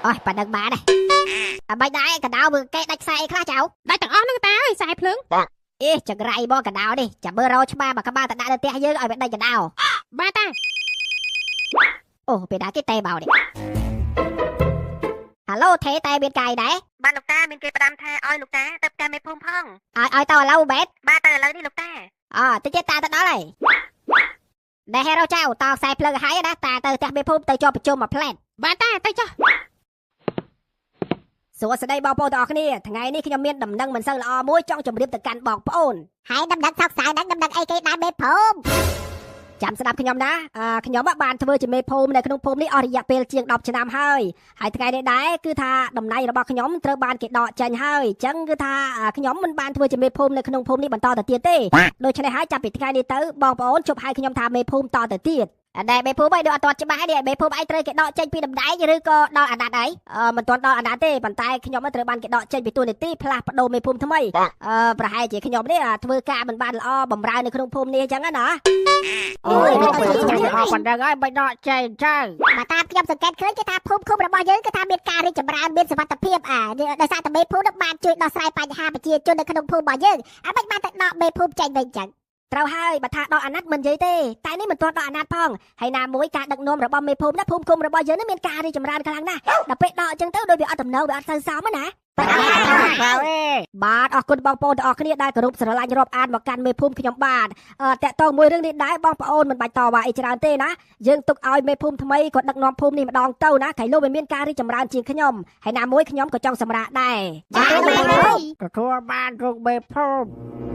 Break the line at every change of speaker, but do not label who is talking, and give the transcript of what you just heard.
អស់ប៉ណ្ណឹងបានដែរអាមិនដែរកដោមើលកែដាច់ខ្សែអីខ្លះចៅ
ដាច់ទាំងអស់ហ្នឹងតាអើយខ្សែភ្លើង
អេចង្រៃបងកដោនេះចាំមើលរកច្បារមកក្បាលទៅដាក់នៅផ្ទះយើងឲ្យវាដាច់កដោ
បាទតា
អូពេលណាគេតេបោនេះហាឡូថេតែមានកាយដែរ
បាទលោកតាមានគេផ្ដាំថាឲ្យលោកតាទៅផ្ទះមេភូមិផង
ឲ្យទៅឥឡូវបែត
បាទទៅឥឡូវនេះលោកតា
អតិចទៀតតាទៅដល់ហើយដែលហេរ៉ូចៅតខ្សែភ្លើងឲ្យណាតាទៅផ្ទះមេភូមិទៅជាប់ប្រជុំមួយផ្លែត
បាទតាទៅចុះ
សួស្តីបងប្អូនទាំងអស់គ្នាថ្ងៃនេះខ្ញុំមានដំណឹងមិនសូវល្អមួយចង់ជម្រាបទៅកាន់បងប្អូន
ហើយដំណឹងសោកសៅហ្នឹងដំណឹងអីគេដែរមេភូមិ
ចាំស្ដាប់ខ្ញុំណាខ្ញុំបានធ្វើជាមេភូមិនៅក្នុងភូមិនេះអស់រយៈពេលជាង10ឆ្នាំហើយហើយថ្ងៃនេះដែរគឺថាតំណែងរបស់ខ្ញុំត្រូវបានគេដកចេញហើយអញ្ចឹងគឺថាខ្ញុំមិនបានធ្វើជាមេភូមិនៅក្នុងភូមិនេះបន្តទៅទៀតទេដូច្នេះហើយចាប់ពីថ្ងៃនេះទៅបងប្អូនជប់ឲ្យខ្ញុំថាមេភូមិតទៅទៀតតែមេភូមិឯងដូចអត់ទាន់ច្បាស់នេះមេភូមិឯងត្រូវគេដកចេញពីតំណែងឬក៏ដល់អាណត្តិអីមិនទាន់ដល់អាណត្តិទេប៉ុន្តែខ្ញុំត្រូវបានគេដកចេញពីតួនាទីផ្លាស់ប្ដូរមេភូមិថ្មីប្រហែលជាខ្ញុំនេះធ្វើការមិនបានល្អបំរើនៅក្នុងភូមិនេះអញ្ចឹងណា
អូយ
អស់ប៉ុណ្ណឹងហើយមិនដកចេញអញ្ចឹង
បើតាមខ្ញុំសង្កេតឃើញគឺថាភូមិឃុំរបស់យើងគឺថាមានការរីកចម្រើនមានសុវត្ថិភាពអាដោយសារតែមេភូមិនឹងបានជួយដោះស្រាយបញ្ហាប្រជាជននៅក្នុងភូមិរបស់យើងអាមិនបានតែដកមេភូមិចេញវិញអញ្ចឹង
ត្រូវហើយបើថាដកអាណត្តិមិននិយាយទេតែនេះមិនទាន់ដកអាណត្តិផងហើយណាមួយការដឹកនាំរបស់មេភូមិណាភូមិឃុំរបស់យើងនេះមានការរីកចម្រើនខ្លាំងណាស់ដល់ពេលដកអញ្ចឹងទៅដូចវាអត់តំណងវាអត់សូវសមណាបាទអរគុណបងប្អូនទាំងអស់គ្នាដែលគោរពស្រឡាញ់រាប់អានមកកាន់មេភូមិខ្ញុំបាទតាក់ទងមួយរឿងនេះដែរបងប្អូនមិនបាច់តវ៉ាអីច្រើនទេណាយើងទុកឲ្យមេភូមិថ្មីគាត់ដឹកនាំភូមិនេះម្ដងទៅណាក្រែងលោវាមានការរីកចម្រើនជាងខ្ញុំហើយណាមួយខ្ញុំក៏ចង់សម្រាកដែរ
បាទ
ទទួលបានរូបមេភូមិ